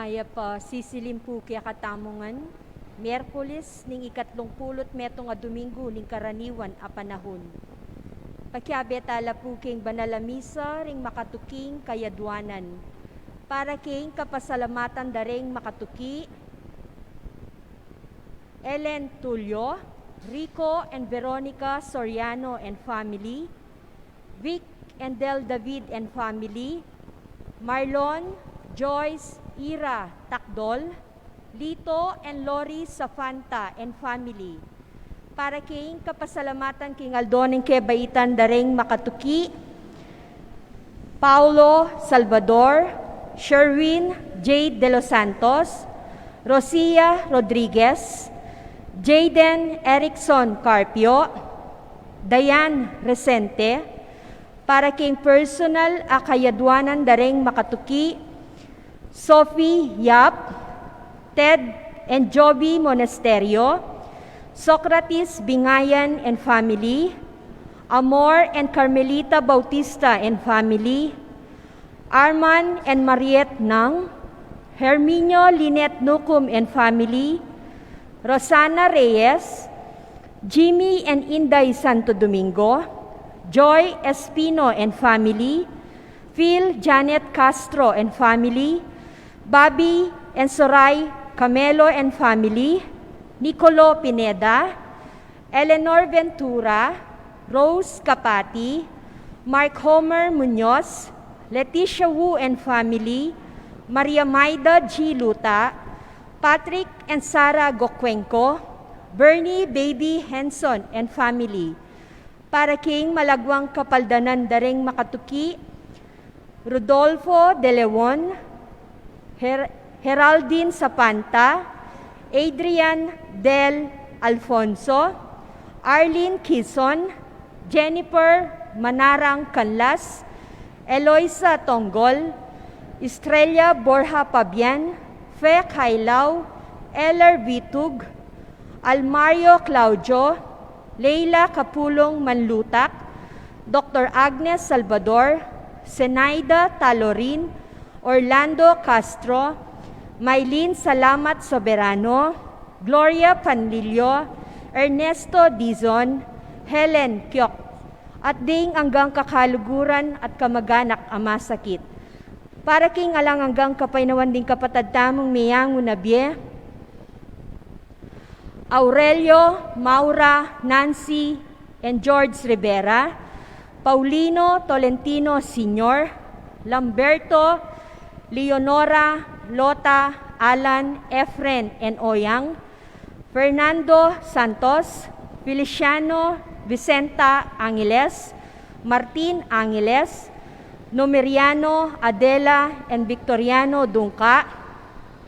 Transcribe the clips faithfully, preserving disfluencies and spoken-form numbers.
Mayap a sisilim pu kekatamu ngan, Miyerkules ning ikatlung pulu't metung a Domingo ning karaniwan a panahun. Pakiabe tala pu king banal a misa ring makatuking kayadwanan. Para king kapasalamatan da ring makatuki, Ellen Tulio, Rico and Veronica Soriano and family, Vic and Del David and family, Marlon, Joyce, Ira, Takdol, Lito and Lori Safanta and family. Para king kapasalamatan king aldo ning kebaitan da ring makatuki, Paulo Salvador, Sherwin Jade De Los Santos, Rosia Rodriguez, Jaden Erickson Carpio, Diane Resente, para king personal a kayadwanan da ring makatuki, Sophie Yap, Ted and Joby Monasterio, Socrates Bingayan and family, Amor and Carmelita Bautista and family, Arman and Mariette Nang, Herminio Lynette Nucum and family, Rosana Reyes, Jimmy and Inday Santo Domingo, Joy Espino and family, Phil Janet Castro and family, Bobby and Soray Camelo and family, Nicolo Pineda, Eleanor Ventura, Rose Capati, Mark Homer Muñoz, Leticia Wu and family, Maria Maida G. Luta, Patrick and Sarah Gocuenco, Bernie Baby Henson and family. Para king malagwang kapaldanan da ring makatuki, Rodolfo De Leon, Her-, Heraldine Sapanta, Adrian Del Alfonso, Arlene Kison, Jennifer Manarang Canlas, Eloisa Tonggol, Estrella Borja Pabian, Fe Kailaw, Eller Vitug, Almario Claudio, Leila Capulong Manlutak, Doktor Agnes Salvador, Zenaida Talorin, Orlando Castro, Maylene Salamat Soberano, Gloria Panlilio, Ernesto Dizon, Helen Kiok, at ding anggang kakaluguran at kamaganak a masakit. Para king alang anggang kapaynawan ding kapatad tamung meyangu na bie, Aurelio, Maura, Nancy, and George Rivera, Paulino Tolentino Senior, Lamberto, Leonora, Lota, Alan, Efren, and Oyang, Fernando Santos, Feliciano, Vicenta Angeles, Martin Angeles, Numeriano, Adela, and Victoriano Dungca,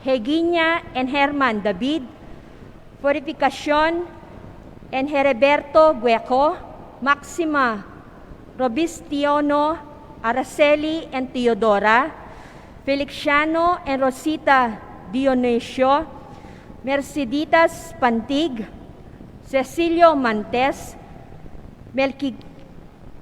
Heginia and Herman David, Purificacion and Heriberto Gueco, Maxima, Robistiono, Araceli and Teodora, Feliciano and Rosita Dionisio, Merceditas Pantig, Cecilio Mantes, Melqui-,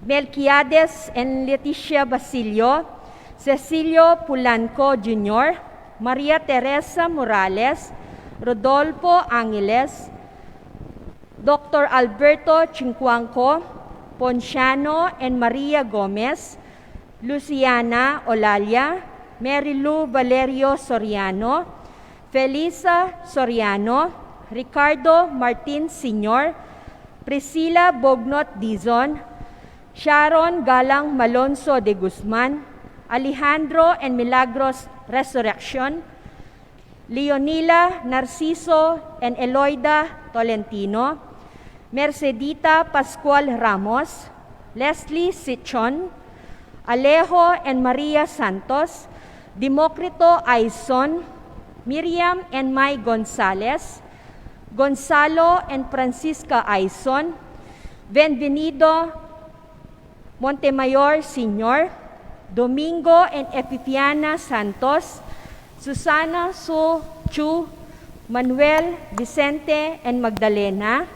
Melquiades and Leticia Basilio, Cecilio Pulanco Junior, Maria Teresa Morales, Rodolfo Angeles, Doktor Alberto Chincuanco, Ponciano and Maria Gomez, Luciana Olalia, Mary Lou Valerio Soriano, Felisa Soriano, Ricardo Martin Senior, Priscilla Bognot Dizon, Sharon Galang Malonzo de Guzman, Alejandro and Milagros Resurrection, Leonila Narciso and Eloida Tolentino, Mercedita Pascual Ramos, Leslie Sichon, Alejo and Maria Santos, Democrito Aison, Miriam and May Gonzalez, Gonzalo and Francisca Aison, Benvenido Montemayor Senior, Domingo and Epifiana Santos, Susana Su Chu, Manuel, Vicente and Magdalena,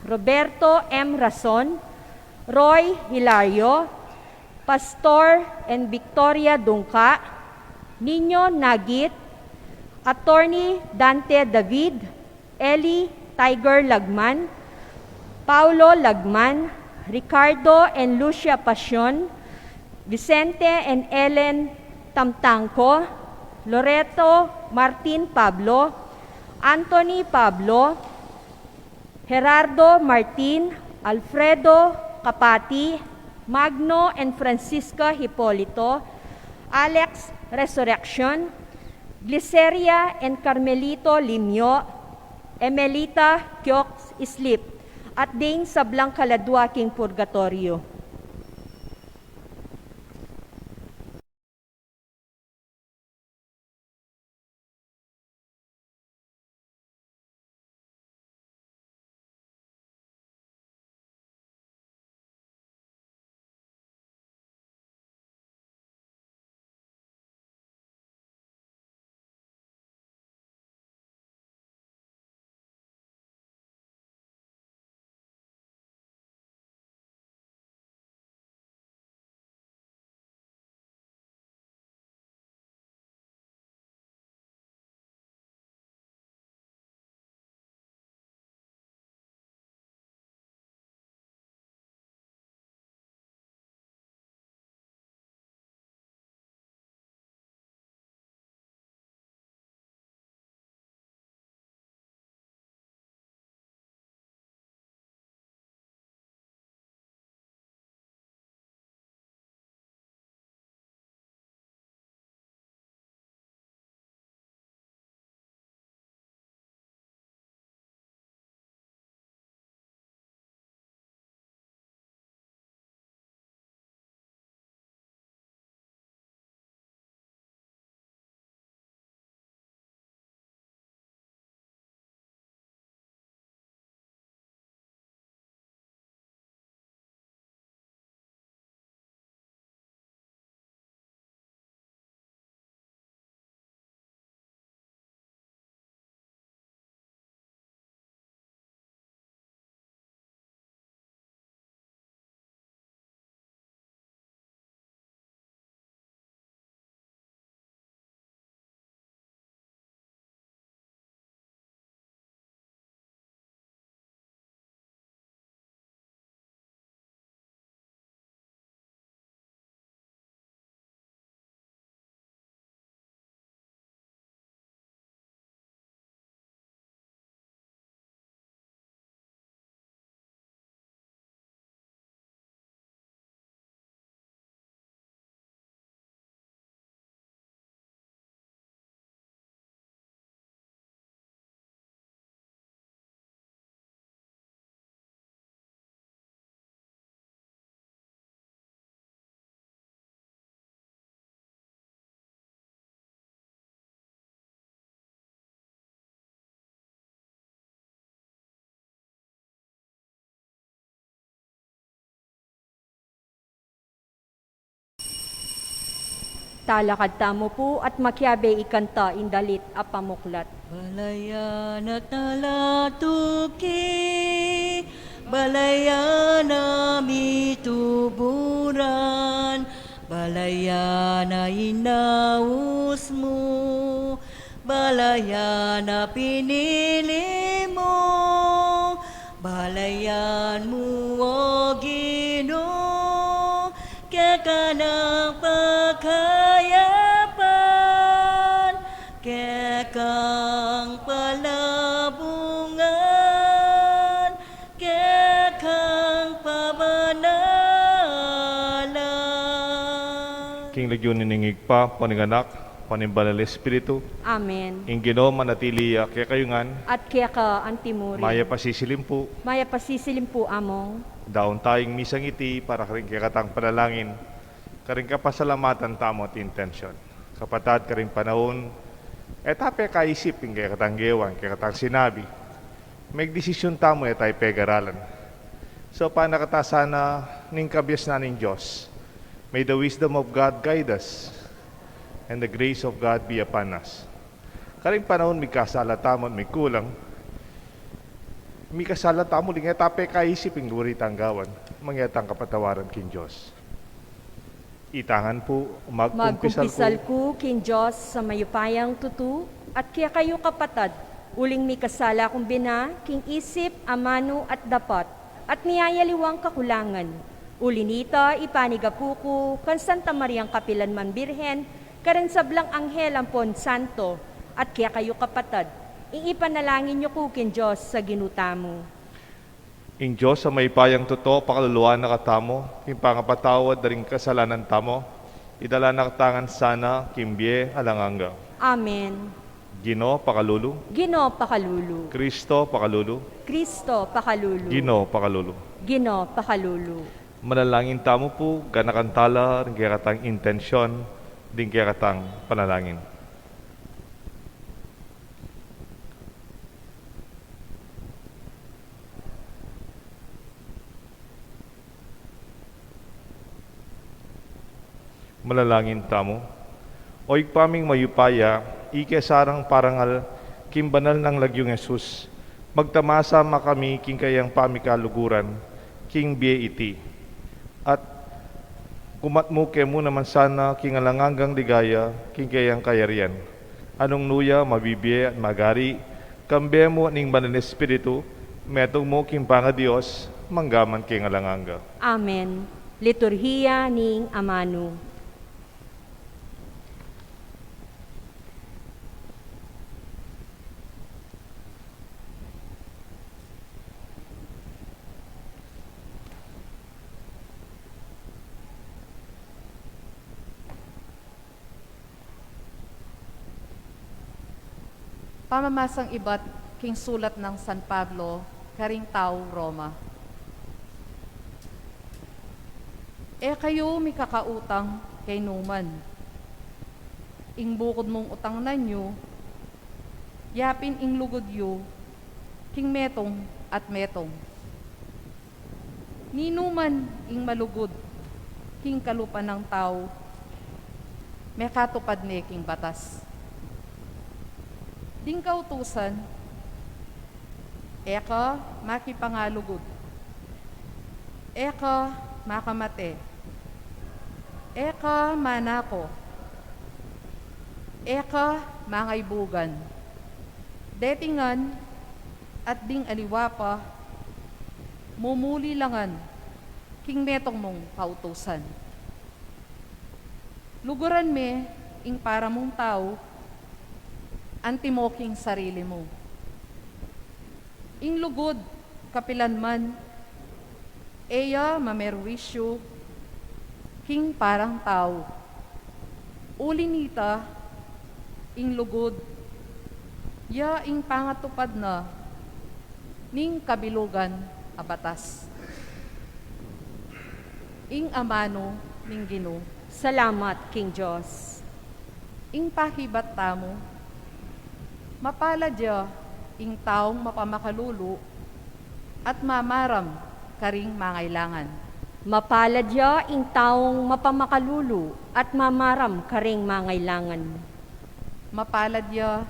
Roberto M. Rason, Roy Hilario, Pastor and Victoria Dungca, Nino Nagit, Attorney Dante David, Eli Tiger Lagman, Paulo Lagman, Ricardo and Lucia Pasion, Vicente and Ellen Tamtangco, Loreto Martin Pablo, Anthony Pablo, Gerardo Martin, Alfredo Capati, Magno and Francisca Hipolito, Alex Resurrection, Gliceria and Carmelito Limio, Emelita Kyox Islip, at ding sablang kaladua king purgatoryo. Talakad tamu pu at makiabe ikanta ing dalit a pamuklat. Balayan a talatuki, balayan a mituburan, balayan a inaus mu, balayan a pinili mu, balayan mu, O Ginu, keka nang pakayapan, kekang palabungan, kekang pabanalan. King lagyu ning Ibpa, ampo ning Anak, ampo ning Banal a Espiritu. Amen. Ing Ginu manatili ya kekayu ngan. At keka antimurin. Mayap a sisilim pu. Mayap a sisilim pu, Among. Daun taya ing misang iti para karing kekatang panalangin, karing kapasalamatan tamu at intensyon. Kapatad, karing panaun, e ta pekaisip ing kekatang gewa, ing kekatang sinabi. Megdesisyun tamu, e ta pegaralan. So, panakata sana ning kabiasnan ning Dios. May the wisdom of God guide us, and the grace of God be upon us. Karing panaun mikasala tamu at mikulang, mikasala tamu ding e ta pekaisip ing luri tang gawan, mangeta tang kapatawaran king Dios. Ita ngan pu, magkumpisal ku. Magkumpisal ku king Dios a mayupayang tutu, At kekayu kapatad, uling mikasala kung bina, king isip, amanu, at dapat, at miyayaliwang kakulangan. Uli nita, ipanigapu ku kang Santa Mariang kapilan man Birhen, karing sablang anghel ampon santo, at kekayu kapatad, ing ipanalangin yu ku king Dios a Ginu tamu. Ing Dios a mayupayang tutu, pakaluluan na katamu, king pangapatawad da ring kasalanan tamu, idala na katamu ngan sana king bie alang angga. Amen. Ginu, pakalulu. Ginu, pakalulu. Kristo, pakalulu. Kristo, pakalulu. Ginu, pakalulu. Ginu, pakalulu. Manalangin tamu pu, ganakan tala ring kekatang intensyon, ding kekatang panalangin. Manalangin tamu. O Ibpa ming mayupaya, ike sarang parangal king banal nang lagyung Jesus, magtamasa ma kami king kayang pamikaluguran king bie iti. At kumat mu ke mu naman sana king alang anggang ligaya king kayang kayarian. Anung nuya mabibie at magari, kambe mu ning Banal Espiritu, metung mu king pangaDios, mangga man king alang angga. Amen. Liturhiya ning Amanu. Pamamasang ibat king sulat nang San Pablo karing tau Roma. E kayu mikakautang kay numan. Ing bukud mung utangnan yu, yapin ing lugud yu king metung at metung. Ninuman ing malugud king kalupa nang tau, mekatupad ne king batas. Ding kautusan, e ka makipangalugud, e ka makamate, e ka manako, e ka mangaibugan. Deti ngan at ding aliwa pa, mumuli la ngan king metung mung kautusan. Luguran me ing para mung tau, antimo king sarili mu. Ing lugud kapilan man, e ya mamerwisyu king parang tau. Uli nita, ing lugud ya ing pangatupad na ning kabilugan a batas. Ing amanu ning Ginu. Salamat king Dios. Ing pakibat tamu, mapalad ya ing taung mapamakalulu at mamaram karing mangailangan. Mapalad ya ing taung mapamakalulu at mamaram karing mangailangan. Mapalad ya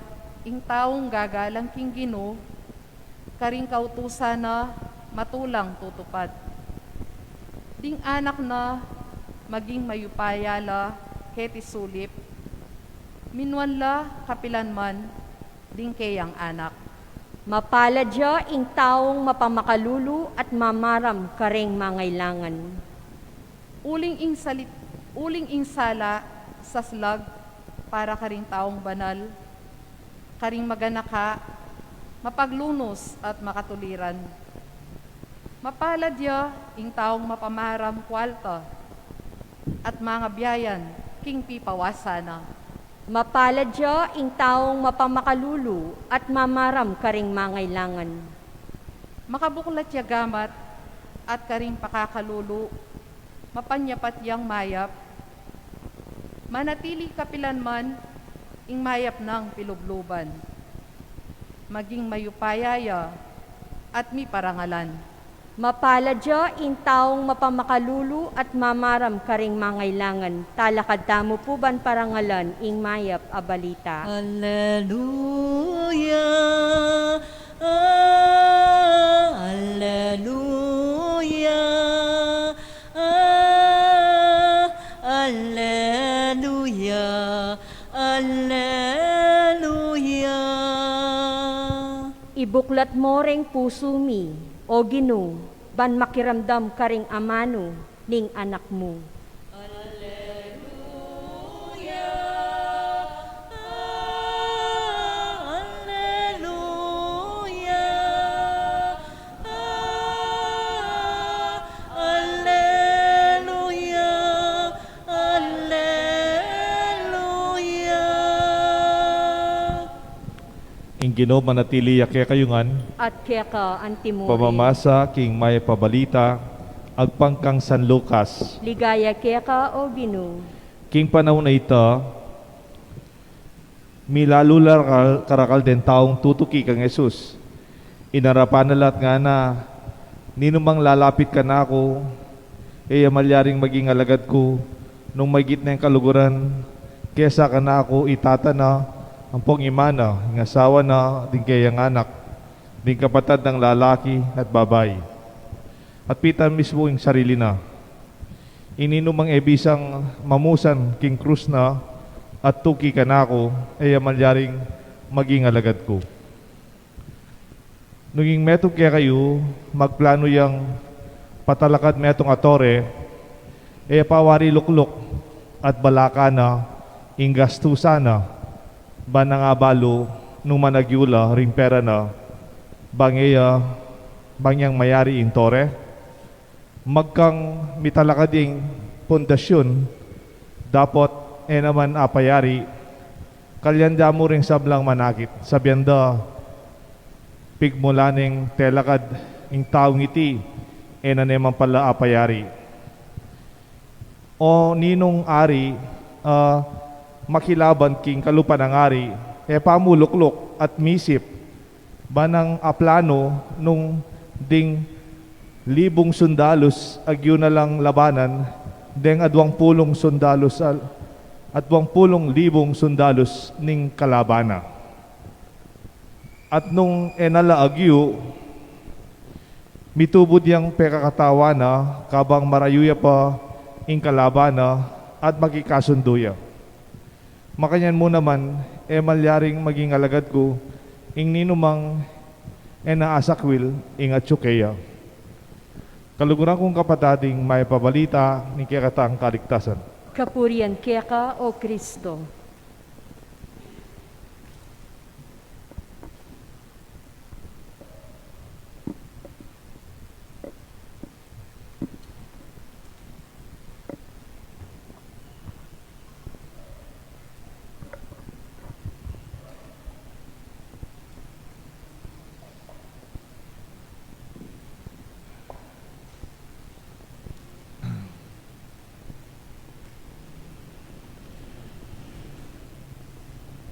ing taung gagalang king Ginu, karing kautusan na matulang tutupad. Ding anak na maging mayupaya la keti sulip, minuan la kapilan man ding keyang anak. Mapalad ya ing taung mapamakalulu at mamaram karing mangailangan. Uling ing salit-, uling ing sala saslag para karing taung banal, karing maganaka, mapaglunus at makatuliran. Mapalad ya ing taung mapamaram kualta at mangabiayan king pipawasan na. Mapalad ya ing taung mapamakalulu at mamaram karing mangailangan. Makabuklat ya gamat at karing pakakalulu, mapanyapat yang mayap, manatili kapilan man ing mayap nang pilubluban. Maging mayupaya ya at miparangalan. Mapalad ya ing taung mapamakalulu at mamaram karing mangailangan. Talakad tamu pu ban parangalan ing mayap a balita. Alleluia, ah, alleluia, ah, alleluia, alleluia. Iklat mo reng pusu mi, O Ginu, ban makiramdam karing amanu ning Anak mu. Ing Ginu manatili ya kekayu ngan. At keka antimurin. Pamamasa king Mayap a Balita agpang kang San Lucas. Ligaya keka, O Ginu. King panaun a ita, milalu la karakal, karakal deng taung tutuki kang Jesus. Inarapan na la at ngana, "Ninumang lalapit kanaku, e ya malyaring maging alagad ku, nung maygit neng kaluguran kesa kanaku i tata na, ampong i ina na, ing asawa na, ding keyang anak, ding kapatad nang lalaki at babai, at pita mismu ing sarili na. Ing ninumang e bisang mamusan king krus na at tuki kanaku, e ya malyaring maging alagad ku." Nung ing metung kekayu magplanu yang patalakad metung a tore, e ya pa wari lukluk at balaka na ing gastusan na, ban nang abalu nung managyu la ring pera na, bang e ya, bang yang mayari ing tore? Magkang mitalakad ing pundasyun, dapot e naman apayari, kalyan da mu ring sablang manakit, sabian da, "Pigmulan neng telakad ing taung iti, e na ne man pala apayari." O ninung ari, a, makilaban king kalupa nang ari, e pa mu lukluk at misip, ban nang aplanu nung ding libung sundalus agyu na lang labanan deng adwang pulung sundalus al-, adwang pulung libung sundalus ning kalaban na. At nung e na la agyu, mitubud yang pekakatawan na, kabang marayu ya pa ing kalaban na at makikasundu ya. Makanyan mu naman, e malyaring maging alagad ku ing ninumang e na asakwil ing atyu keya. Kaluguran kung kapatad, ing Mayap a Balita ning kekatang kaligtasan. Kapurian keka, O Kristo.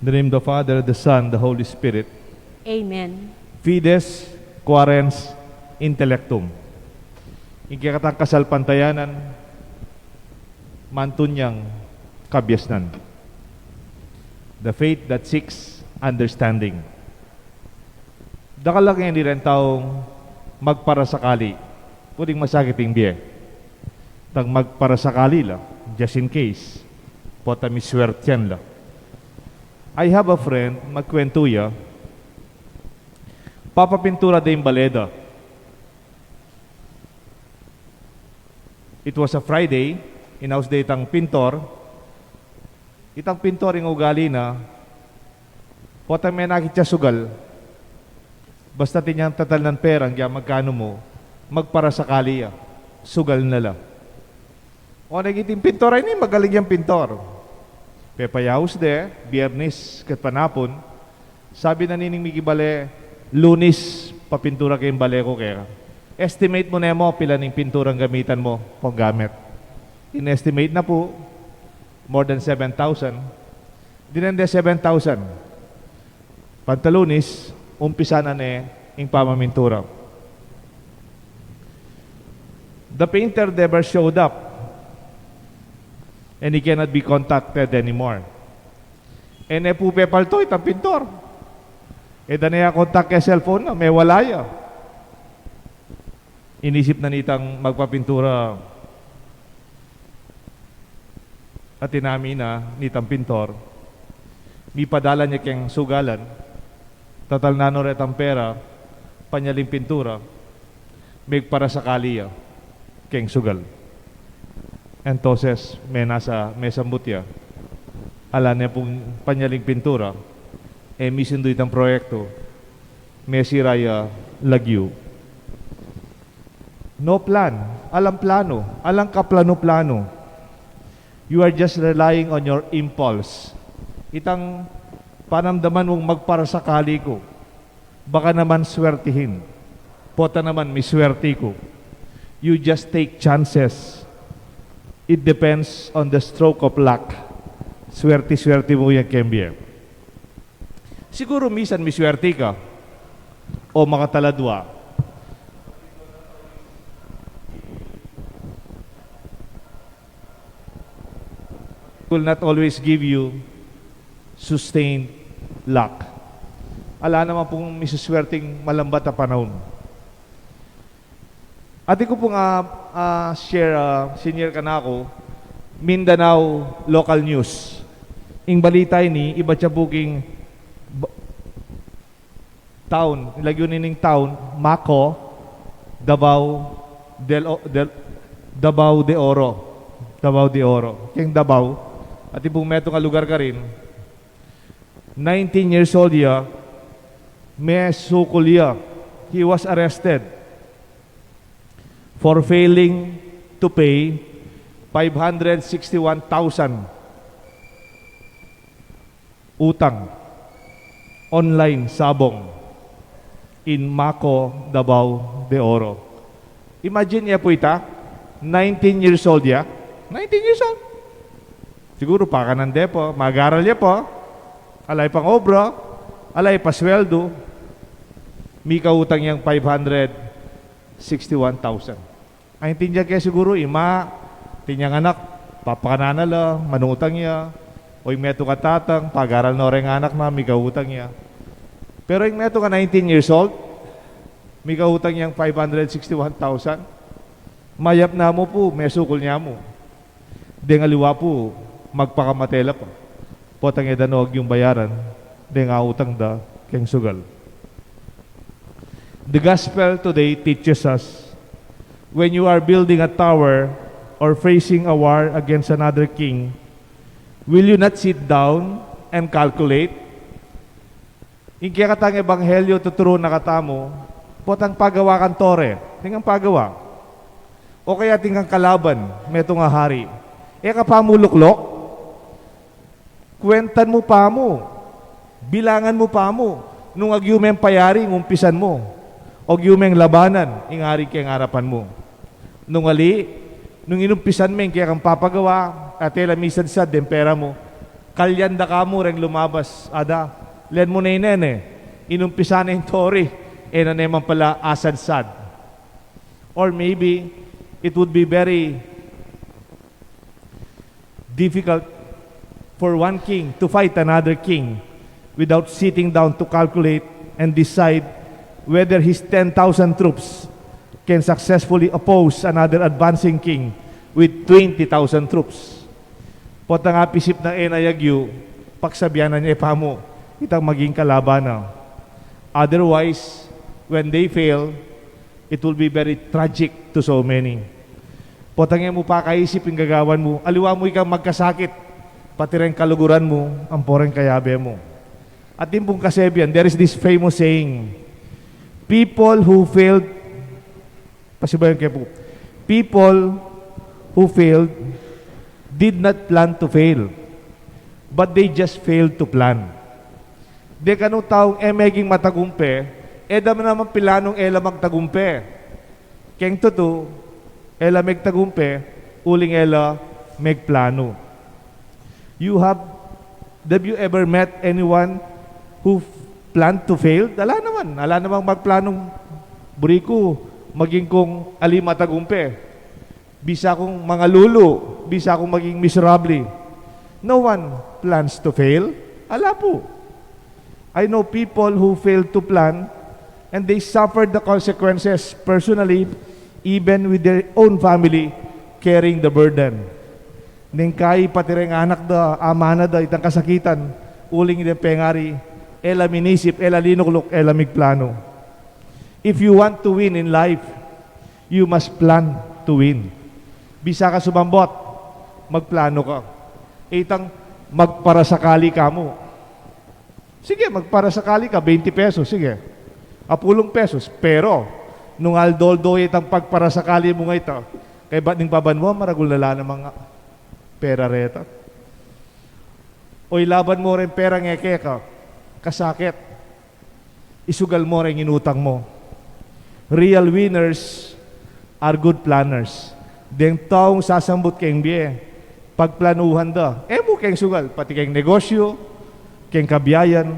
In the name of the Father, the Son, the Holy Spirit. Amen. Fides quaerens intellectum. Ing kekatang kasalpantayanan, mantunyang kabiasnan. The faith that seeks understanding. Dakal la keni reng taung magparasakali. Puting masakit ing bie. Tang magparasakali la, just in case. Pota miswertian la. I have a friend, magkwentu ya, papapintura da ing bale da. It was a Friday, inaus da itang pintor. Itang pintor ing ugali na, potang menakit ya sugal, basta atin yang tatalnan perang, ya magkanu mu, magparasakali ya, sugal na la. O, neng iting pintor a ini, magaling yang pintor. Pepayaus de, Biernis, ket panapun, sabi na nining mikibale, "Lunis, papintura ke ing bale ku," keka. "Estimate mu ne mo, pilan ing pinturang gamitan mu, panggamit." In-estimate na pu, more than seven thousand. Dine de seven thousand. Panta Lunis, umpisa na ne ing pamamintura. The painter never showed up, and he cannot be contacted anymore. E ne pu pepalto itang pintor. E da ne ya contact keng cellphone na, mewala ya. Inisip na nitang magpapintura, atin na nitang pintor, mipadalan ya keng sugalan, tatalnan no retang pera, panyaling pintura, migparasakali ya keng sugal. Entonces, menasa, mesambut ya. Ala ne pung panyaling pintura, e misindu itang proyektu, mesira ya lagyu. No plan, alang planu, alang kaplanu-planu. You are just relying on your impulse. Itang panamdaman mung magparasakali ku. Baka naman swertihin. Pota naman miswerti ku. You just take chances. It depends on the stroke of luck. Swerte-swerte mu yang kembie. Siguru misan miswerti ka o makataladwa. Will not always give you sustained luck. Ala naman pung misuswerting malambat a panaun. Atin ku pung, ah, ah, share, ah, sinishare kanaku, Mindanao local news. Ing balita ini, ibat ya pu king ba-, town, lagyu nining town, Maco, Davao del O-, del, Davao de Oro. Davao de Oro. Keng Davao, atin pung metung a lugar karin, nineteen years old ya, mesukul ya. He was arrested for failing to pay five hundred sixty-one thousand utang online sabong in Maco, Davao de Oro. Imagine ye pu ita, nineteen years old ya. Nineteen years old. Siguru pakanan de pa, mag-aral ya pa, ala ya pang obra, ala ya pa sweldu, mikautang yang five hundred sixty-one thousand. Aintindian ke siguru, ima, atin yang anak, papakanan na la, manutang ya, o ing metung a tatang, pag-aral no reng anak na, mikautang ya. Pero ing metung a nineteen years old, mikautang yang five hundred sixty-one thousand, mayap na mu pu, mesukul ne mu. Deng aliwa pu, magpakamate la pa. Potang e da no agyung bayaran deng autang da keng sugal. The gospel today teaches us, when you are building a tower or facing a war against another king, will you not sit down and calculate? Ing kekatang ebanghelyo tuturu na katamu, potang pagawa kang tore, atin kang pagawa. O kaya atin kang kalaban, metung a hari. E ka pa mu luklok? Kuwentan mu pa mu, bilangan mu pa mu, nung agyu meng payari ing umpisan mu, o agyu meng labanan ing ari keng arapan mu. Nung ali, nung inumpisan me ing kekang papagawa, at e la misadsad deng pera mu, kalyan da ka mu reng lumabas, ada, len mu ne ine, inumpisan ne ing tore, e na ne man pala asadsad. Or maybe, it would be very difficult for one king to fight another king without sitting down to calculate and decide whether his ten thousand troops can successfully oppose another advancing king with twenty thousand troops. Potang apisip na e na agyu, pagsabian na ne pa mu itang maging kalaban na. Otherwise, when they fail, it will be very tragic to so many. Potang e mu pakaisip ing gagawan mu, aliwa mu ikang magkasakit, pati reng kaluguran mu, ampo reng kayabe mu. Atin pung kasebian, there is this famous saying, people who failed, pasibayu ke pu, people who failed did not plan to fail, but they just failed to plan. Deng kanung taung e meging matagumpe, e da naman pilanung e la magtagumpe. Keng tutu, e la megtagumpe, uling e la megplanu. You have, have you ever met anyone who planned to fail? Ala naman, ala namang magplanung buri ku maging kung ali matagumpe. Bisa kung mangalulu, bisa kung maging miserable. No one plans to fail. Ala pu. I know people who failed to plan and they suffered the consequences personally, even with their own family carrying the burden. Neng kai pati reng anak da, ama na da, itang kasakitan, uling deng pengari, e la minisip, e la linukluk, e la migplanu. If you want to win in life, you must plan to win. Bisa ka sumambot, magplano ka. Itang magparasakali ka mu. Sige, magparasakali ka, twenty pesos, sige. Apulung pesos, pero nung aldo-aldo itang pagparasakali mu nga ita, kaybat ning pabanwa, maragul na la namang pera reta. O ilaban mu reng pera ngeni keka, kasakit. Isugal mu reng inutang mu. Real winners are good planners. Deng taung sasambut keng bie, pagplanuhan da. E mu keng sugal, pati keng negosyu, keng kabiayan,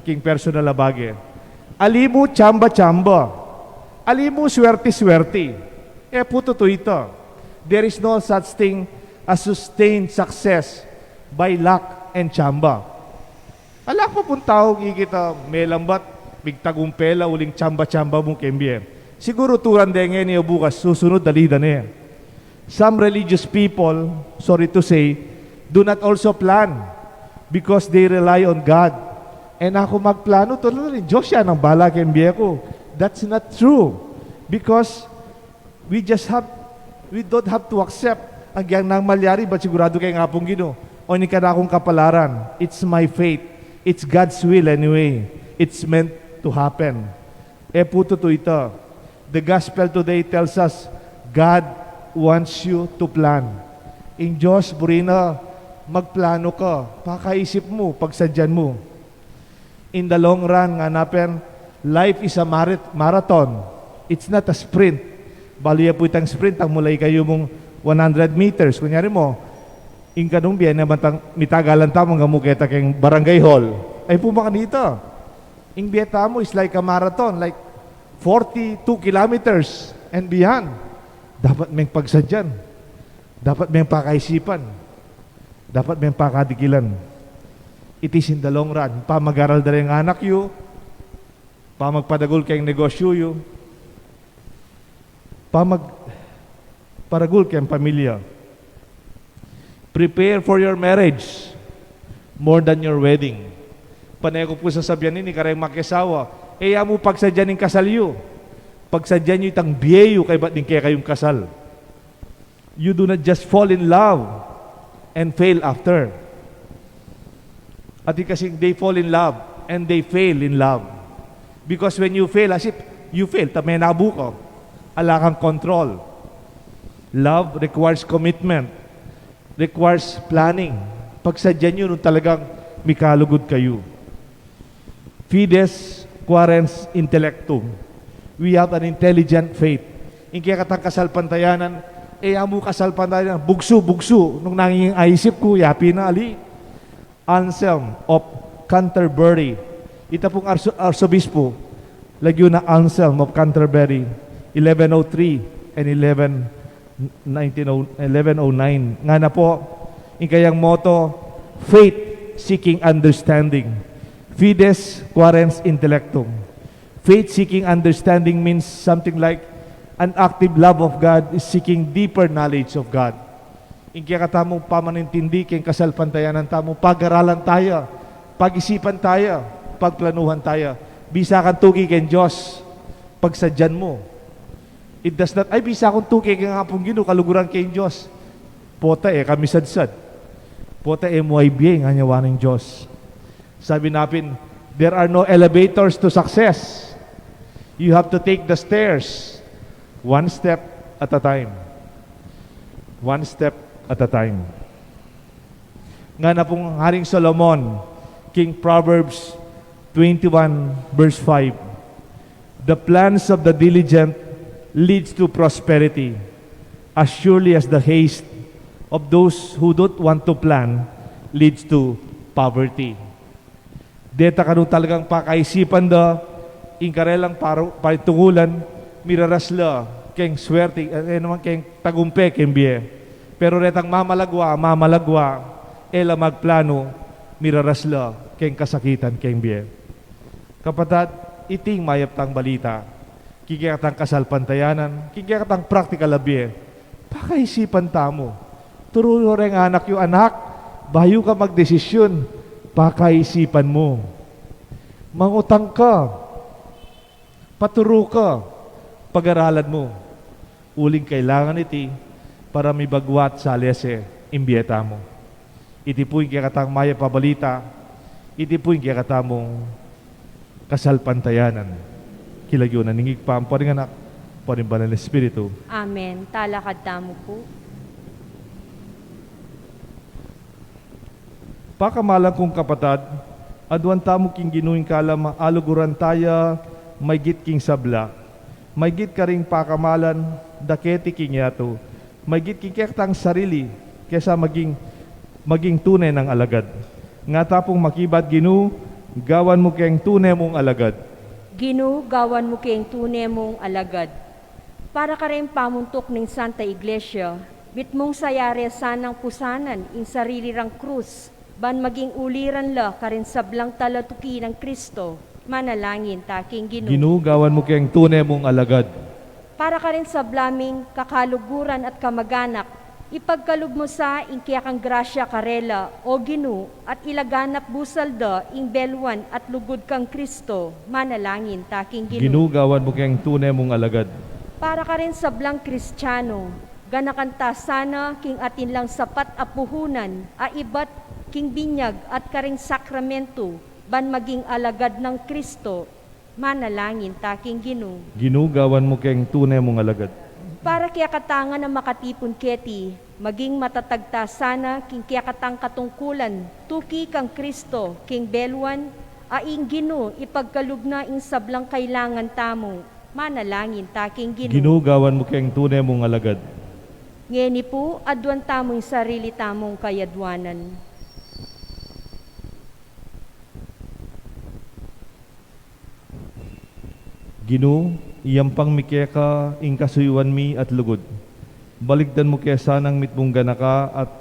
keng personal a bage. Ali mu tsamba-tsamba. Ali mu swerte-swerte. E pu tutu ita. There is no such thing as sustained success by luck and tsamba. Ala ka pa pung tau, ikit a melambat, migtagumpe la uling tsamba-tsamba mu keng bie. Siguru turan de ngeni o bukas, susunod ali da ne. Some religious people, sorry to say, do not also plan because they rely on God. E na ku magplano, tutu rin, Diyos ya nang bahala keng bie ku. That's not true. Because we just have, we don't have to accept. Agyang nang malyari, bat siguradu keng Apung Ginu, o ini kanakung kapalaran. It's my fate. It's God's will anyway. It's meant to happen. E pu tutu ita. The gospel today tells us God wants you to plan. Ing Diyos, buri na magplano ka, pakaisip mu, pagsadyan mu. In the long run, ngana pen, life is a marit-, marathon. It's not a sprint. Balu ya pu itang sprint, ang mulai kayu mung one hundred meters. Kunyari mu, ing kanung bie na matang, mitagalan tamu, anggang mu keta keng barangay hall. Ay pu makanita. Ing bie tamu is like a marathon, like forty-two kilometers and beyond. Dapat meng pagsadyan. Dapat meng pakaisipan. Dapat meng pakadikilan. It is in the long run. Pamag-aral da reng anak yu, pamagpadagul keng negosyu yu, pamag-, paragul keng pamilya. Prepare for your marriage more than your wedding. Pane ku pu sasabian ini kareng makiasawa, e ya mu pagsadyan ing kasal yu. Pagsadyan yu itang bie yu kaybat ning kekayung kasal. You do not just fall in love and fail after. Atin kasing they fall in love and they fail in love. Because when you fail, as if you fail, ta menabu ka. Ala kang control. Love requires commitment, requires planning. Pagsadyan yu nung talagang mikalugud kayu. Fides quaerens intellectum. We have an intelligent faith. Ing kekatang kasalpantayanan, e ya mu kasalpantayanan, bugsu, bugsu, nung nanging aisip ku, yapi na ali. Anselm of Canterbury. Ita pung arso-, arsobispo, lagyu na Anselm of Canterbury, eleven oh three and eleven, nineteen oh, eleven oh nine. Ngana pu, ing kayang motto, "Faith seeking understanding. Fides quaerens intellectum." Faith seeking understanding means something like an active love of God is seeking deeper knowledge of God. Ing kekatamung pamanintindi keng kasalpantayanan tamu, pag-aralan taya, pag-isipan taya, pagplanuhan taya. Bisa kang tuki keng Dios, pagsadyan mu. It does not, ay, bisa kung tuki keng Apung Ginu, kaluguran keng Dios. Pota, e ka misadsad. Pota, e mu aibie ing anyawa ning Dios. Sabi na pin, there are no elevators to success. You have to take the stairs, one step at a time. One step at a time. Ngana pung Haring Solomon, keng Proverbs twenty-one, verse five, "The plans of the diligent leads to prosperity, as surely as the haste of those who don't want to plan leads to poverty." Deta kanu talagang pakaisipan da, ing karelang paru-, paitungulan, miraras la keng swerte, e, e naman keng tagumpe, keng bie. Pero retang mamalagwa, mamalagwa, e la magplanu, miraras la keng kasakitan, keng bie. Kapatad, iti ing mayap tang balita. King kekatang kasalpantayanan, king kekatang praktikal a bie, pakaisipan tamu. Turu yu reng anak yu, "Anak, bayu ka magdesisyun, pakaisipan mu. Mangutang ka, Paturu ka, pagaralan mu. Uling kailangan iti para mibagwat salese ing bie tamu. Iti pu ing kekatang mayap a balita, iti pu ing kekatamung kasalpantayanan. King lagyu na ning Ibpa, ampo ning Anak, ampo ning Banal a Espiritu. Amen. Talakad tamu pu. Pakamalan kung kapatad, aduan tamu king Ginu ing kalam a aluguran taya maygit king sabla, maygit karing pakamalan da keti king yatu, maygit king kekatang sarili, kesa maging, maging tune nang alagad. Nga ta pung makibat, Ginu, gawan mu keng tune mung alagad. Ginu, gawan mu keng tune mung alagad. Para kareng pamuntuk ning Santa Iglesia, mitmung sayare sanang pusanan ing sarili rang krus, ban maging uliran la karing sablang talatuki nang Kristo. Manalangin ta king Ginu. Ginu, gawan mu keng tune mung alagad. Para karing sabla ming kakaluguran at kamaganak, ipagkalub mu sa ing kekang grasya karela, O Ginu, at ilaganap busal da ing belwan at lugud kang Kristo. Manalangin ta king Ginu. Ginu, gawan mu keng tune mung alagad. Para karing sablang Kristiano, ganakan ta sana king atin lang sapat a puhunan a ibat king binyag at karing sakramento, ban maging alagad nang Kristo. Manalangin ta king Ginu. Ginu, gawan mu keng tune mung alagad. Para kekatang a makatipun keti, maging matatag ta sana king kekatang katungkulan, tuki kang Kristo king belwan, a ing Ginu ipagkalub na ing sablang kailangan tamu. Manalangin ta king Ginu. Ginu, gawan mu keng tune mung alagad. Ngeni pu, aduan tamu ing sarili tamung kayaduanan. Ginu, iyampang mi keka ing kasuyuan mi at lugud. Baligdan mu ke sanang mitmung ganaka at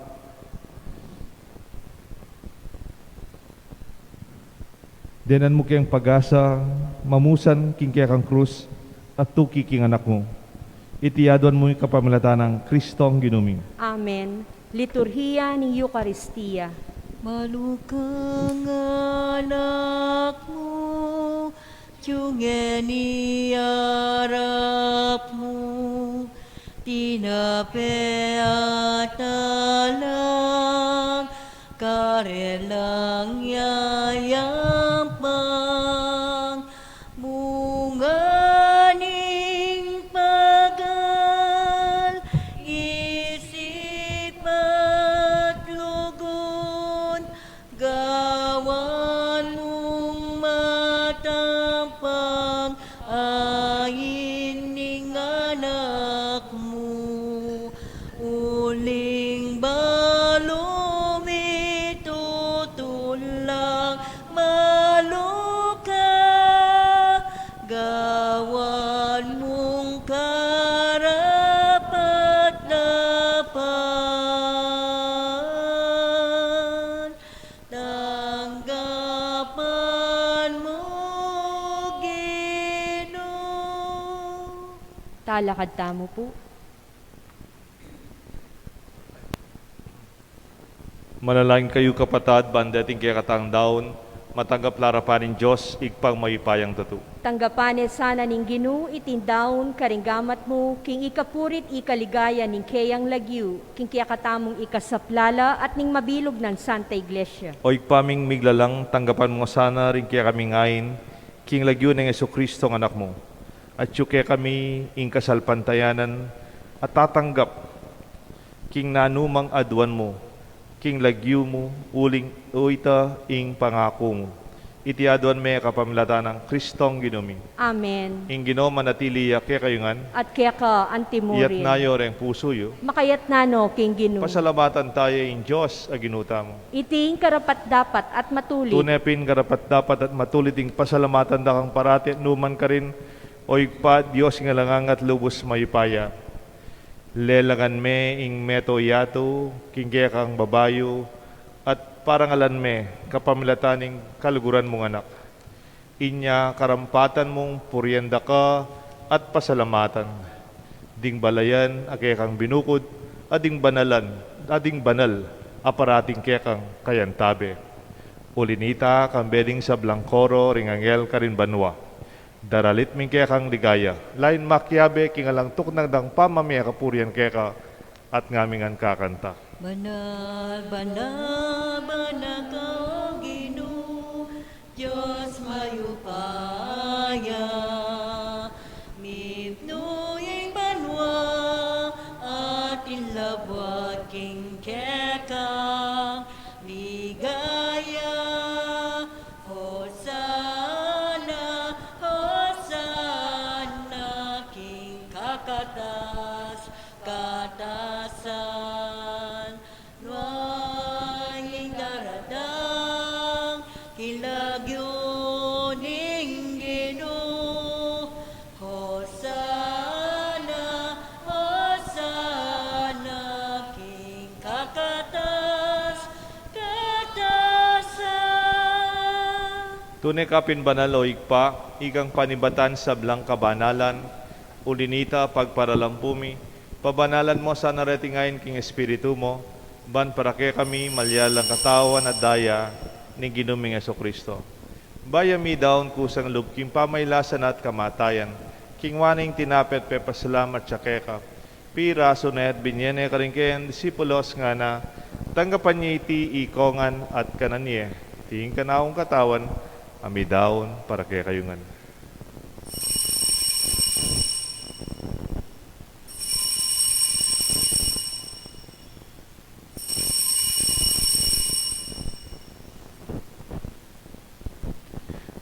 denan mu keng pag-asa, mamusan king kekang krus, at tuki king Anak mu. Iti aduan mu ing kapamilatan nang Kristong Ginu mi. Amen. Liturhiya ning Eukaristia. Malukang Anak mu, tiungeni arap mu, tinape at alang, karelang yayampang, munga ning pagal, isip at lugud, gawan mung matampang ain ning Anak mu. Uling balu mitutun lang maluka, gawan mung karapat-dapat. Tanggapan mu, Ginu. Talakad tamu pu. Manalangin kayu, kapatad, ban deting kekatang daun, matanggap la arapan ning Dios, Ibpang mayupayang tutu. Tanggapan ne sana ning Ginu iting daun karing gamat mu, king ikapuri't ikaligaya ning keyang lagyu, king kekatamung ikasaplala at ning mabilug nang Santa Iglesia. O Ibpa ming miglalang, tanggapan mu sana ring kekaming ain, king lagyu nang Jesucristo a Anak mu. Atyu kekami ing kasalpantayanan a tatanggap king nanumang aduan mu, king lagyu mu, uling ita ing pangaku mu. Iti aduan mi kapamilatan nang Kristong Ginu mi. Amen. Ing Ginu manatili ya kekayu ngan. At keka antimurin. Iyatas yu reng pusu yu. Makayatas no king Ginu. Pasalamatan taya ing Dios a Ginu tamu. Iti ing karapat-dapat at matulid. Tune pin karapat-dapat at matulid ing pasalamatan da kang parati at nukarin man karin, O Ibpa, Dios ning alang angga at lubus mayupaya. Lelangan me ing meto yatu king kekang babayu, at parangalan me kapamilatan ning kaluguran mung Anak. Inya karampatan mung purian da ka at pasalamatan. Ding balayan a kekang binukud, a ding banalan, a ding banal a parating kekang kayantabe. Uli nita, kambe ding sablang koro ring anghel karin banua. Daralit mi ing kekang ligaya, lain makiabe king alang tuknang dang pamamie kapurian keka, at ngaming ngan kakanta. Banal, banal, banal ka, O Ginu, Dios mayupaya, mipnu ing banua at ing labuad king kekang ligaya. Hosana, Hosana king kakatas-katasan. Nuan ing daratang king lagyu ning Ginu. Hosana, Hosana king kakatas-katasan. Tune ka pin banal, O Ibpa, ikang panibatan sablang kabanalan. Uli nita, pagparalampu mi, pabanalan mo sana reting ain king Espiritu mo, ban para kekami malyari lang katawan at daya ning Ginu ming Jesucristo. Bayu mi daun kusang lub king pamailasan at kamatayan, kingwa ne ing tinape at pepasalamat ya keka, pirasu ne at binie ne karing keyang disipulos, ngana: Tanggapan ye iti ikongan at kanan ye, iti ing kanakung katawan, a midaun para kekayu ngan.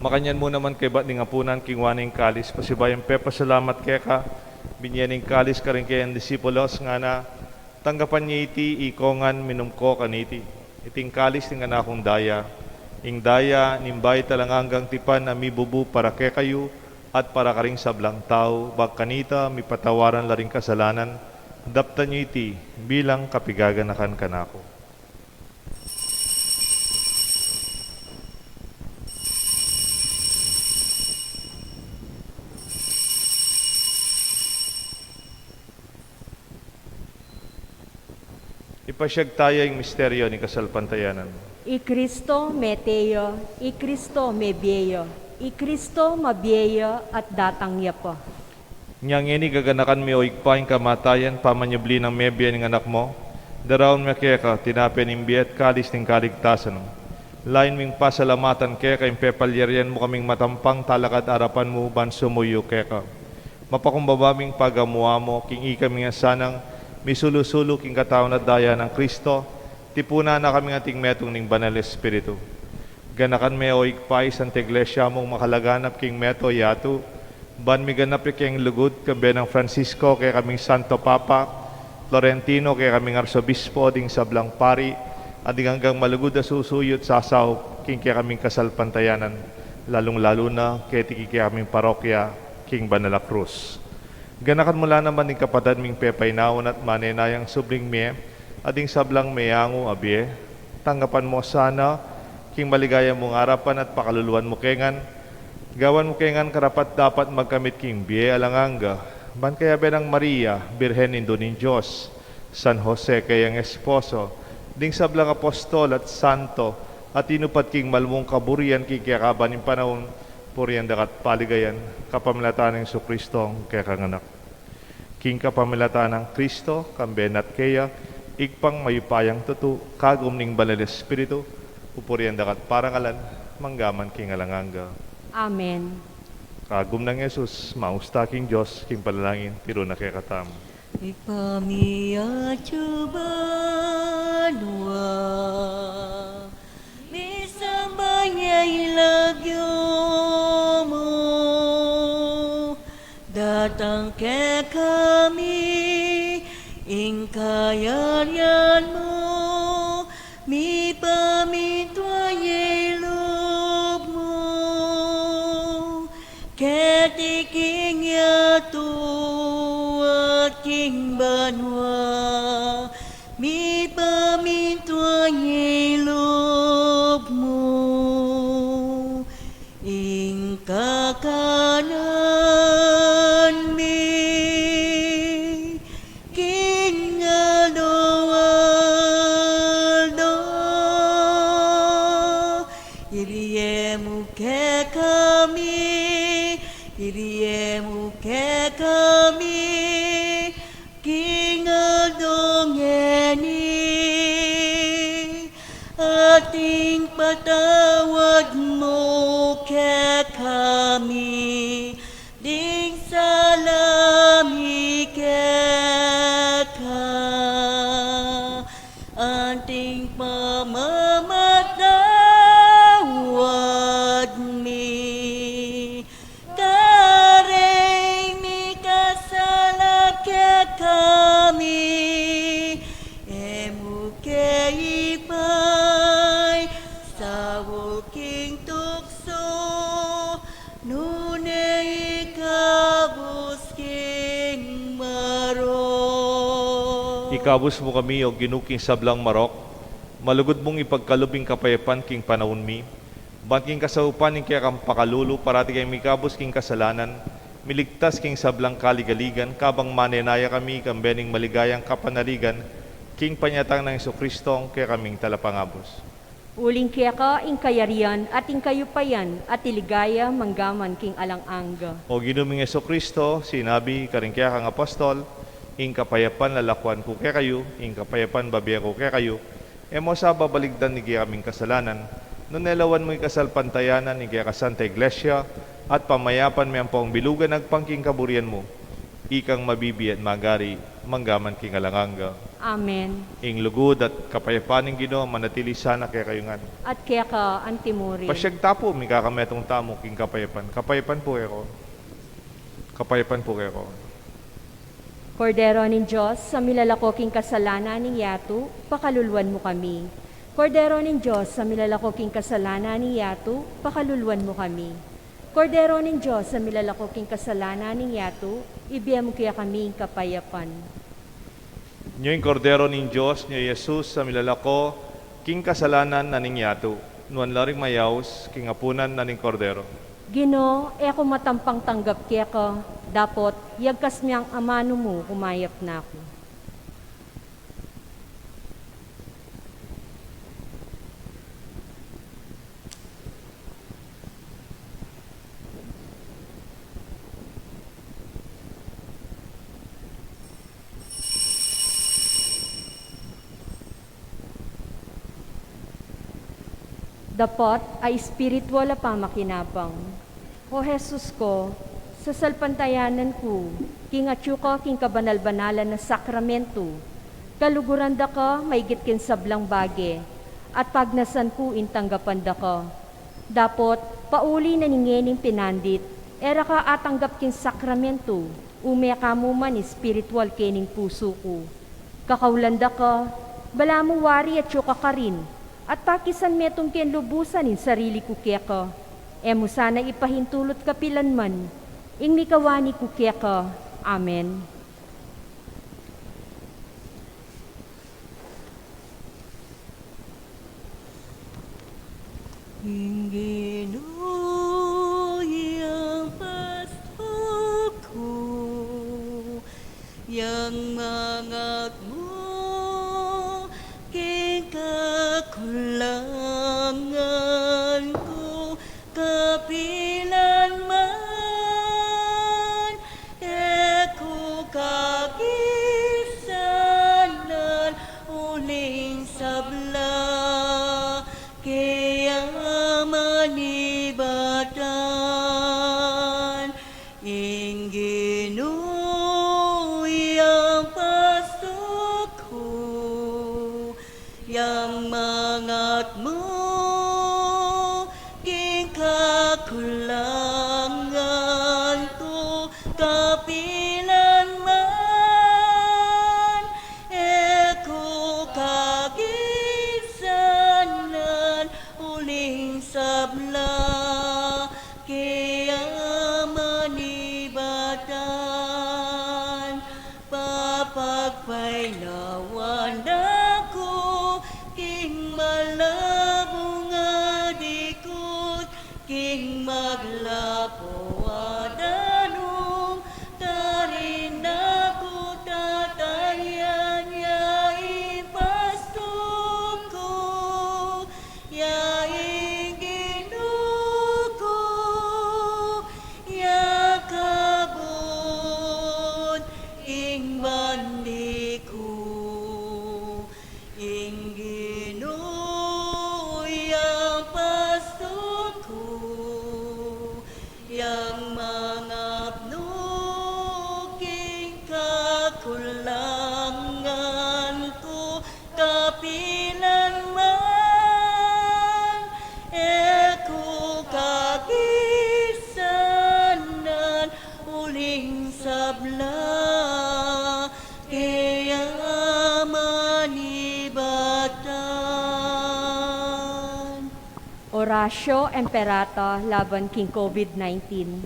Makanyan mu naman kaybat ning apunan, kingwa ne ing kalis, pasibayu yang pepasalamat keka, binie ne ing kalis karing keyang disipulos, ngana: Tanggapan ye iti ikongan, minum ko kaniti. Iti ing kalis ning kanakung daya, ing daya ning bayu at alang anggang tipan, a mibubu para kekayu at para karing sablang tau, ban kanita mipatawaran la ring kasalanan. Daptan ye iti bilang kapigaganakan kanaku. Ipasyag taya ing misteryu ning kasalpantayanan. I Kristo mete ya, i Kristo mebie ya, i Kristo mabie ya at datang ya pa. Inya ngeni gaganakan mi, O Ibpa, ing kamatayan pamanyubli nang mebie ning Anak mu, daraun mi keka tinape ning bie at kalis ning kaligtasan. Lain ming pasalamatan keka ing pepalyarian mu kaming matampang talakad arapan mu ban sumuyu keka. Mapakumbaba ming pagamu-amu king ikami ngan sanang misulu-sulu king katawan at daya nang Kristo, tipunan na kaming anting metung ning Banal Espiritu. Ganakan me, O Ibpa, ing Santa Iglesia mung makalaganap king meto yatu, ban miganap ya king lugud, kambe nang Francisco kekaming Santo Papa, Florentino kekaming Arsobispo, ding sablang pari, at ding anggang malugud a susuyu at sasaup king kekaming kasalpantayanan, lalung-lalu na keti king kekaming parokya king Banal a Krus. Ganakan mu la naman ding kapatad ming pepainawan at manenayang subling mie, at ding sablang meyangu a bie. Tanggapan mu sana king maligaya mung arapan at pakaluluan mu ke ngan. Gawan mu ke ngan karapat-dapat magkamit king bie alang angga, ban kayabe nang Maria, Birhen Indu ning Dios, San Jose kayang esposo, ding sablang apostol at santo, a tinupad king malmung kaburian king kekaban ning panaun, purian da ka at paligayan, kapamilatan nang Jesucristo a kekang Anak. King kapamilatan nang Kristo, kambe na at keya, Ibpang mayupayang tutu, kagum ning Banal Espiritu, pupurian da ka at parangalan, mangga man king alang angga. Amen. Kagum nang Jesus, maus ta king Dios, king panalangin, tiru na kekatamu. Ibpa mi atsu banua, misamban ya ing lagyu mu, datang kekami ing kayarian mu, mipamintuan ya ing lub mu, keti king yatu at king banua, mipamintuan ya ing lub mu. Ing kakanan mi king aldo-aldo, ibie mu kekami kekami king aldo ngeni, at ing patawad mu kekami ding sala mi keka, anting pamamatawad mi kareng mikasala kekami, e mu ke ipaisaul king tuksu, nune ikabus king marok. Ikabus mu kami, O Ginu, king sablang marok, malugud mung ipagkalub ing kapayapan king panaun mi, ban king kasaupan ning kekang pakalulu, parati kaming mikabus king kasalanan, miligtas king sablang kaligaligan, kabang manenaya kami kambe ning maligayang kapanaligan king panyatang nang Jesucristo, a kekaming Talapangabus. Uling keka ing kayarian at ing kayupayan at ing ligaya manggaman king alang angga. O Ginu ming Jesucristo, sinabi karing kekang apostol, ing kapayapan lalakuan ku kekayu, ing kapayapan bibie ku kekayu, e mu sa babaligdan ing kekaming kasalanan, nune lawan mu ing kasalpantayanan ning kekang Santa Iglesia, at pamayapan me ampong bilugan agpang king kaburian mu, ikang mabibie at magari manggaman king alang angga. Amen. Ing lugud at kapayapan ning Ginu manatili sana kekayu ngan. At keka antimurin. Pasiag ta pu, mikakametung tamu king kapayapan. Kapayapan pu kekongan. Kapayapan pu kekongan. Kordero ning Dios, a milalako king kasalanan ning yatu, pakaluluan mu kami. Kordero ning Dios, a milalako king kasalanan ning yatu, pakaluluan mu kami. Kordero ning Dios, a milalako king kasalanan ning yatu, ibie mu kekami ing kapayapan. Nyo ing Kordero ning Dios, nyo i Jesus, a milalako king kasalanan na ning yatu. Nuan la ring mayaus king apunan na ning Kordero. Ginu, e ku matampang tanggap keka, dapot yagkas me nang amanu mu, kumayap na ku. Dapot a espiritual a pamakinabang. O Jesus ku, sasalpantayanan ku king atyu ka king kabanal-banalan a sakramentu, kaluguran da ka maigit king sablang bage, at pagnasan ku ing tanggapan da ka. Dapot pauli na ning ngening pinandit, e ra ka atanggap king sakramentu, ume ka mu man espiritual kening pusu ku. Kakaulan da ka, balamu wari atyu ka karin, at pakisan metung keng lubusan ing sarili ku keka. E mu sana ipahintulut kapilan man ing mikawani ku keka. Amen. Ing Ginu yang pastor ku, yang mangatmu king kakulangan ku, kapilan man e ku kakisanan, uling sabla ke ya manibatan. Ing Ginu yang pastor La kaya manibatan. Oratio Imperata laban king COVID nineteen.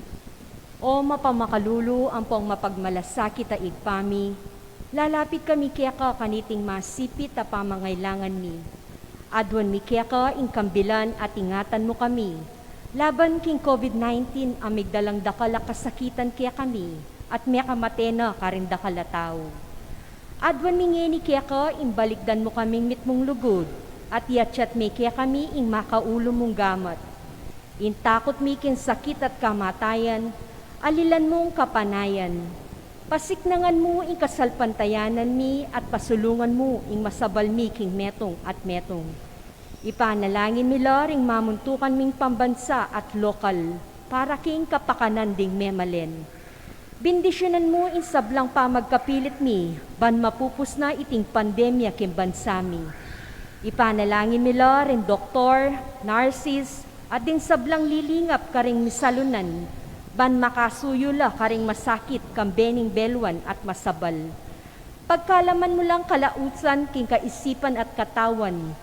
O mapamakalulu ampong mapagmalasakit a Ibpa mi, lalapit kami keka kaniting masipit a pamangailangan mi. Aduan mi keka ing kambilan at ingatan mu kami laban king COVID nineteen a migdalang dakal a kasakitan kekami at mekamate na karing dakal a tau. Aduan mi ngeni keka ing balikdan mu kaming mitmung lugud at iatyat me kekami ing makaulu mung gamat. Ing takut mi king sakit at kamatayan, alilan mung kapanayan. Pasiknangan mu ing kasalpantayanan mi at pasulungan mu ing masabal mi king metung at metung. Ipanalangin mi la ring mamuntukan ming pambansa at lokal para king kapakanan ding memalen. Bindisyunan mu ing sablang pamagkapilit mi ban mapupus na iting pandemya king bansa mi. Ipanalangin mi la ring doktor, nurses, at ding sablang lilingap karing misalunan ban makasuyu la karing masakit kambe ning beluan at masabal. Pagkalaman mu lang kalausan king kaisipan at katawan.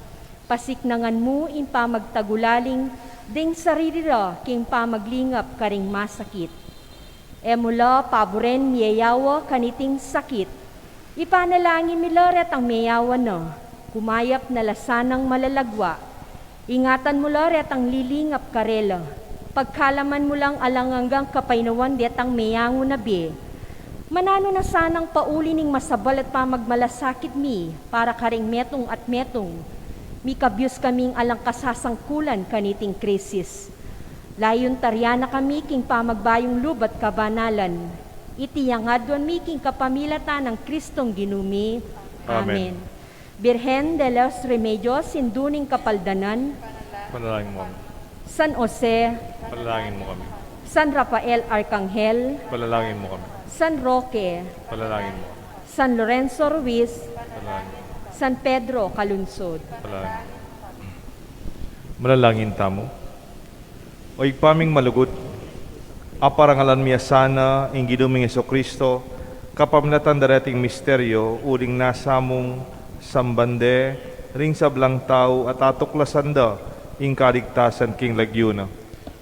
Pasiknangan mu ing pamagtagulaling ding sarili ra king pamaglingap karing masakit. E mu la paburen miyayawa kaniting sakit. Ipanalangin mi la retang meyawa na, kumayap na la sanang malalagwa. Ingatan mu la retang lilingap karela. Pagkalaman mu lang alang anggang kapaynawan detang meyangu na bie. Mananu na sanang pauli ning masabal at pamagmalasakit mi para karing metung at metung. Mikabyus kaming alang kasasangkulan kaniting krisis. Layun tarian na kami king pamagbayung lub at kabanalan. Iti yang aduan mi king kapamilatan nang Kristong Ginu mi. Amen. Amen. Birhen de los Remedios, Indu ning Kapaldanan. Panalangin mu kami. San Jose. Panalangin mu kami. San Rafael Arcangel. Panalangin mu kami. San Roque. Panalangin mu kami. San Lorenzo Ruiz. Panalangin mu kami. San Pedro Calungsod. Panalangin mu kami. Manalangin tamu. O Ibpa ming malugud, aparangalan mi ya sana ing Ginu ming Jesucristo, kapamilatan da reting misteryo, uling nasa mung samban de ring sablang tau at atuklasan da ing kaligtasan king lagyu na.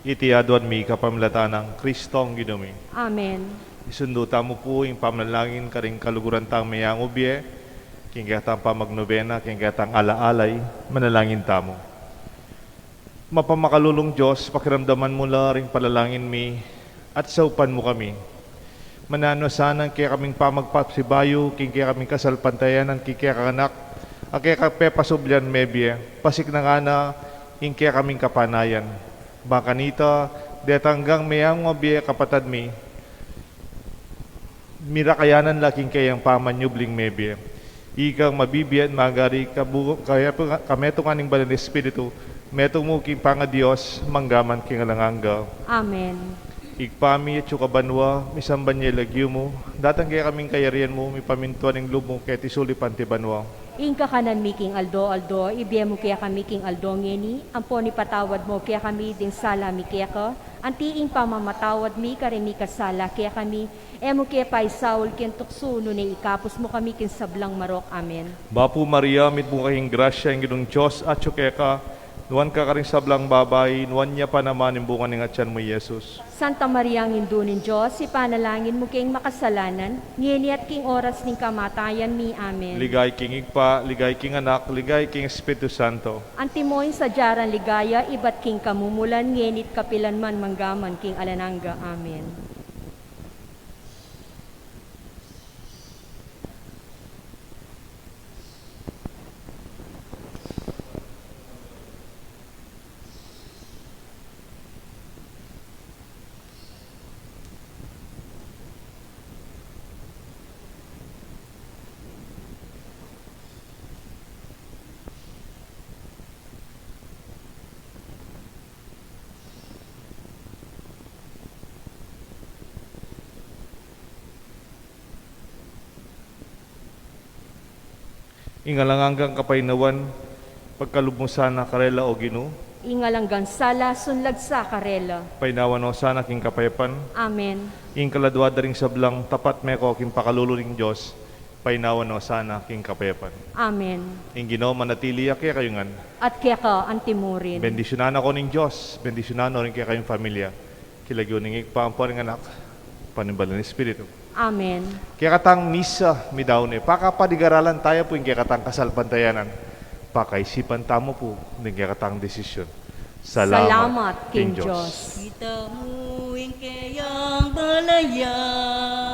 Iti aduan mi kapamilatan nang Kristong Ginu mi. Amen. Isundu tamu pu ing pamanalangin karing kaluguran tang meyangu bie, king ketang pamagnobena, king ketang ala-alay, manalangin tamu. Mapamakalulung Dios, pakiramdaman mu la ring panalangin mi at saupan mu kami. Mananu sana ing kekaming pamagpasibayu king kekaming kasalpantayanan king kekang Anak a keka pepasublian mebie, pasiknangan na ing kekaming kapanayan. Ba kanita, detang anggang meyangu a bie a kapatad mi, mirakayanan la king keyang pamanyubling mebie. Ikang mabibie at magari, kabu-, kayapu-, kametungan ning Banal a Espiritu, metung mu king pangaDios, mangga man king alang angga. Amen. Ibpa mi, atsu ka banua, misamban ya ing lagyu mu, datang kekami ing kayarian mu, mipamintuan ing lub mu keti sulip anti banua. Ing kakanan mi king aldo-aldo, ibie mu kekami king aldo ngeni, ampon ipatawad mu kekami ding sala mi keka, anti ing pamamatawad mi karing mikasala kekami, e mu ke paisaul king tuksu, nune ikabus mu kami king sablang marok. Amen. Bapu Maria, mitmu ka king grasya, ing Ginung Dios atsu keka, nuan ka karing sablang babai, nuan ya pa naman ing bunga ning atian mu, i Jesus. Santa Maria, Indu ning Dios, ipanalangin mu keng makasalanan, ngeni at king oras ning kamatayan mi. Amen. Ligaya king Ibpa, ligaya king Anak, ligaya king Espiritu Santo. Antimo ing sadya rang ligaya ibat king kamumulan, ngeni at kapilan man, mangga man king alang angga. Amen. Ing alang anggang kapaynawan, pagkalub mu sana karela, o Ginu, Ing alang sala sunlag sa karela. Painawa no sana king kapayapan. Amen. Ing kaladua da ring sablang tapat meko king pakalulu ning Dios, painawa no sana king kapayapan. Amen. Ing Ginu manatili ya kekayu ngan. At keka antimurin. Bendisyunan na ko ning Dios, bendisyunan no rin kekayung familia. King lagyu ning Ibpa, ampo ning Anak, ampo ning Banal a Espiritu. Amen. Kekatang misa, midaun ne, pakapadigaralan taya pu ing kekatang kasalpantayanan. Pakaisipan tamu pu ing kekatang desisyun. Salamat king Dios. Kita mu ing keyang balayan.